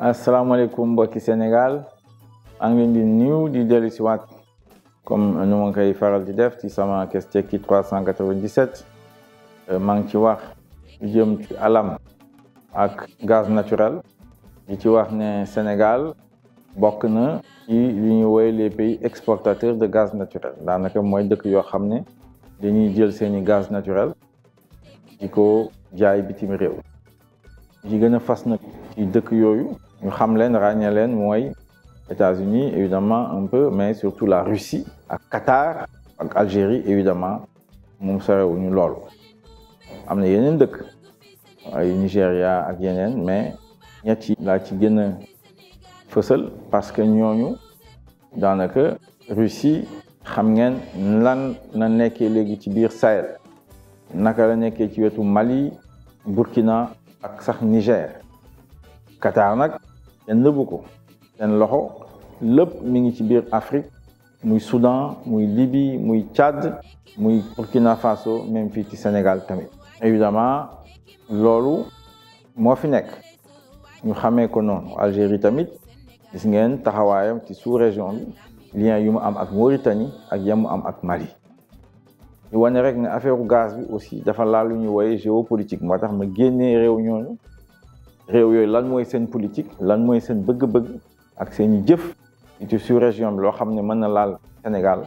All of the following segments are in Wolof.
asalaamaaleykum mbokki Sénégal maa ngi leen di nuyu di dellu si waat comme nu ma koy faral di def ci sama Kees Tekki 397 maa ngi ci wax lu jëm ci alam ak gaz naturel di ci wax ne Sénégal bokk na ci li ñuy woowee les pays exportateurs de gaz naturel daanaka mooy dëkk yoo xam ne dañuy jël seeni gaz naturel di ko jaay bitim réew yi gën a fas nag ci dëkk yooyu ñu xam leen ràññee leen mooy États-Unis évidemment un peu mais surtout la Russie ak Qatar ak Algérie évidemment moom sorewuñu loolu am na yeneen dëkk ay Nigéria ak yeneen mais ñett yi laa ci gën a fësal parce que ñooñu daanaka Russie xam ngeen lan na nekkee léegi ci biir Sahel naka la nekkee ci wetu Mali Burkina ak sax Niger Qatar nag kenn nëbbu ko seen loxo lépp mi ngi ci biir Afrique muy Soudan muy Libye muy Tchad muy Burkina Faso même fii ci Sénégal tamit évidemment loolu moo fi nekk ñu xamee ko noonu Algérie tamit gis ngeen taxawaayam ci sous-région bi lien yu mu am ak Mauritanie ak yamu am ak Mali ñu wane rek ne affaire gaz bi aussi dafa laal lu ñuy woowee géopolitique moo tax ma génnee réew ñooñu réew yooyu lan mooy seen politique lan mooy seen bëgg-bëgg ak seen i jëf ci sous-région bi loo xam ne mën na laal Sénégal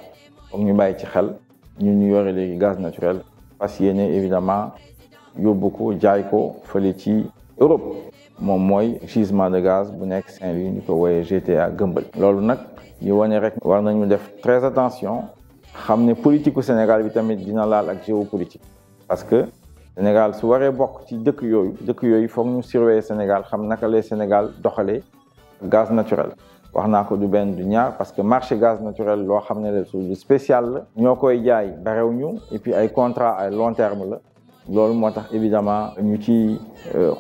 foog ñu bàyyi ci xel ñun ñu yore léegi gaz naturel fas yéene évidemment yóbbu ko jaay ko fële ci Europe moom mooy gisement de gaz bu nekk Saint-Louis ñu ko woowee GTA Gëmbël loolu nag ñu wane rek war nañu def très attention xam ne politique u Sénégal bi tamit dina laal ak géopolitique parce que Sénégal su waree bokk ci dëkk yooyu foog ñu surveiller Sénégal xam naka lay Sénégal doxalee gaz naturel wax naa ko du benn du ñaar parce que marché gaz naturel loo xam ne la lu spécial la ñoo koy jaay barew ñu et puis ay contrat ay long terme la loolu moo tax évidemment ñu ci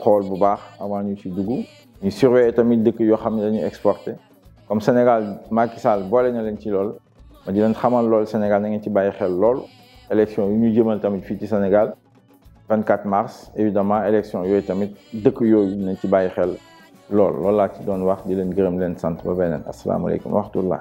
xool bu baax avant ñu ci dugg ñu surveiller tamit dëkk yoo xam ne dañuy exporter comme Sénégal Macky Sall boole na leen ci loolu ma di leen xamal loolu Sénégal na ngeen ci bàyyi xel lool élection yu ñu jëmal tamit fii ci Sénégal 24 mars évidemment élection yooyu tamit dëkk yooyu nañ ci bàyyi xel loolu laa ci doon wax di leen gërëm leen sant ba beneen asalaamaaleykum wa rahmatullah